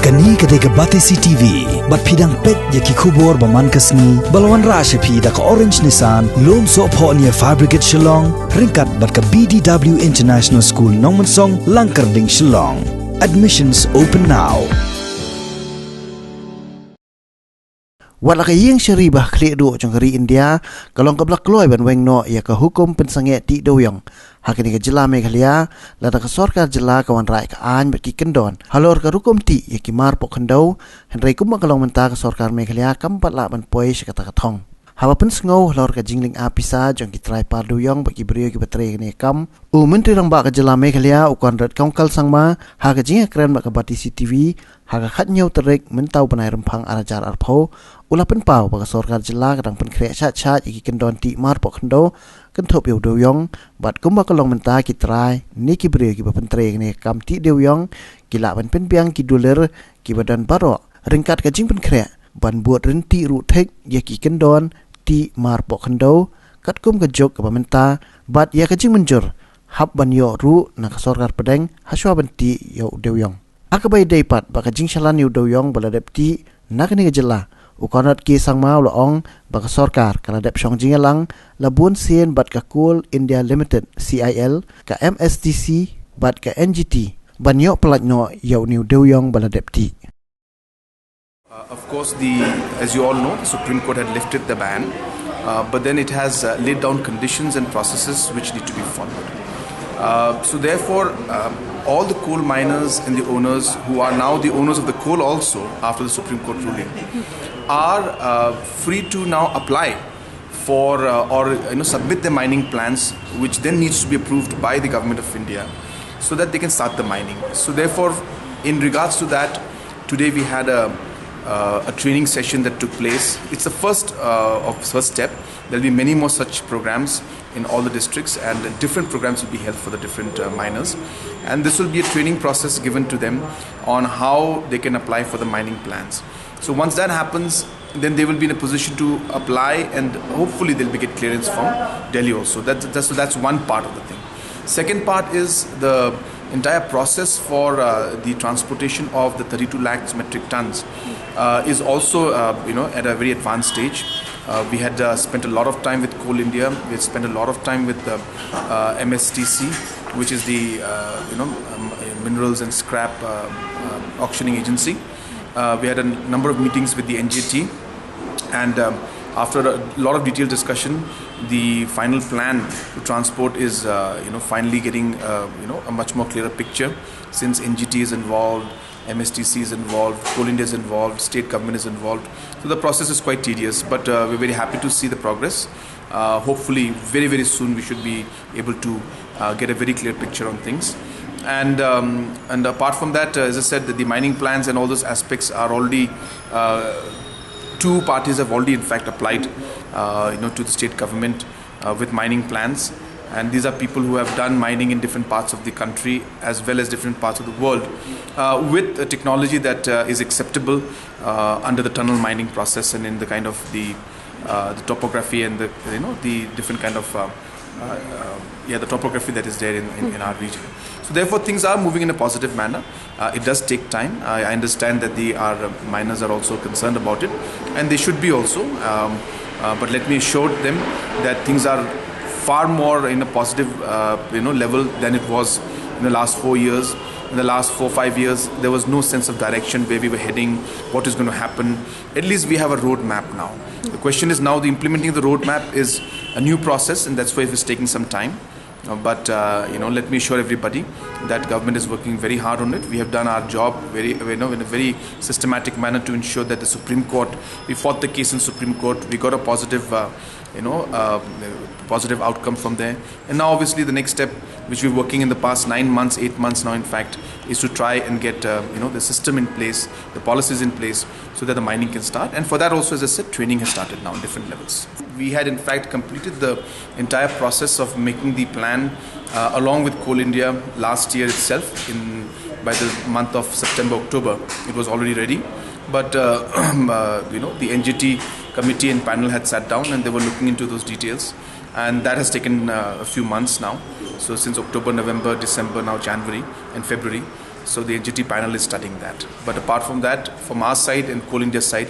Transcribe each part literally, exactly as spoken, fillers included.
Kane ka dei ka Batesi T V, bad phi dang peit ïa ki khubor ba man ka sngi, ba la wanrah sha phi da ka Orange Nissan, Lumsohphoh near Fire Brigade Shillong, ryngkat bad ka B D W International School Nongmensong, Langkyrding, Shillong. Admissions open now. Wat la ka ïing shari ba khlieh duh jong ka ri India, ka long kaba la kloi ban weng noh ïa ka hukum pynsangeh tih dewïong ha kane ka jylla Meghalaya, lada ka sorkar jylla ka wanrah ka aiñ bad ki kyndon halor ka rukom tih ïa ki mar poh khyndew, hynrei kumba ka long mynta ka sorkar Meghalaya kam pat lah ban poi sha kata ka thong. Haba pynsngew halor ka jinglynga pisa jong ki trai par dewïong bad ki briew kiba trei kane ka kam, u Myntri Rangbah ka jylla Meghalaya, u Conrad Kongkal Sangma, ha ka jingïakren bad ka Batesi T V ha ka khathynñiew tarik mynta u bnai Rymphang ar hajar arphew, u la pynpaw ba ka sorkar jylla ka dang pynkhreh shait shait ïa ki kyndon tih mar poh khyndew kynthup ïa u dewïong, bad kumba ka long mynta ki trai ne ki briew kiba pyntrei ïa kane ka kam tih dewïong ki lah ban pynbiang ki dulir kiba don baroh ryngkat ka jingpynkhreh ban bud ryntih ruh thik ïa ki kyndon tih mar poh khyndew katkum ka juk kaba mynta, bad ïa ka jingmynjur hap ban ïoh ruh na ka sorkar pdeng hashwa ban tih ïa u dewïong. Ha kaba ïadei pat bad ka jingshalan ïa u dewïong ba la dep tih na kane ka jylla, u Conrad K Sangma u la ong ba ka sorkar ka la dep shong jingïalang la bun sien bad ka Coal India Limited, C I L, ka M S D C bad ka N G T ban ïoh pyllait noh ïa une u dewïong ba la dep tih. Uh, of course, the as you all know, the Supreme Court had lifted the ban, uh, but then it has uh, laid down conditions and processes which need to be followed. Uh, so therefore, um, all the coal miners and the owners who are now the owners of the coal also after the Supreme Court ruling are uh, free to now apply for uh, or you know submit their mining plans, which then needs to be approved by the Government of India, so that they can start the mining. So therefore, in regards to that, today we had a uh, a training session that took place. It's the first uh, of first step. There'll be many more such programs in all the districts, and different programs will be held for the different uh, miners. And this will be a training process given to them on how they can apply for the mining plans. So once that happens, then they will be in a position to apply, and hopefully they'll be get clearance from Delhi also. That, that's, so that's one part of the thing. Second part is the entire process for uh, the transportation of the thirty-two lakhs metric tons uh, is also uh, you know at a very advanced stage. Uh, we had uh, spent a lot of time with Coal India. We had spent a lot of time with uh, uh, M S T C, which is the uh, you know um, minerals and scrap uh, um, auctioning agency. Uh, we had a number of meetings with the N G T, and um, after a lot of detailed discussion, the final plan to transport is uh, you know finally getting uh, you know a much more clearer picture, since N G T is involved, M S T C is involved, Coal India is involved, state government is involved. So the process is quite tedious, but uh, we're very happy to see the progress. Uh, hopefully, very very soon we should be able to uh, get a very clear picture on things. And um, and apart from that, uh, as I said, the, the mining plans and all those aspects are already uh, two parties have already in fact applied, uh, you know, to the state government uh, with mining plans. And these are people who have done mining in different parts of the country as well as different parts of the world uh, with a technology that uh, is acceptable uh, under the tunnel mining process and in the kind of the uh, the topography and the you know the different kind of uh, uh, uh, yeah the topography that is there in, in, in our region. So therefore, things are moving in a positive manner. Uh, it does take time. I, I understand that the our uh, miners are also concerned about it, and they should be also. Um, uh, but let me assure them that things are far more in a positive uh, you know level than it was in the last four years. In the last four five years, there was no sense of direction where we were heading, what is going to happen. At least we have a roadmap now. The question is now the implementing of the roadmap is a new process, and that's why it's taking some time. Uh, but uh, you know, let me assure everybody that government is working very hard on it. We have done our job very, you know, in a very systematic manner to ensure that the Supreme Court. We fought the case in Supreme Court. We got a positive, uh, you know, uh, positive outcome from there. And now, obviously, the next step, which we're working in the past nine months, eight months now, in fact, is to try and get uh, you know the system in place, the policies in place, so that the mining can start. And for that also, as I said, training has started now on different levels. We had in fact completed the entire process of making the plan uh, along with Coal India last year itself. In by the month of September, October, it was already ready. But uh, uh, you know, the N G T committee and panel had sat down and they were looking into those details, and that has taken uh, a few months now. So since October, November, December, now January and February, So the N G T panel is studying that. But apart from that, from our side and Coal India side,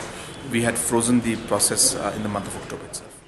we had frozen the process uh, in the month of October itself.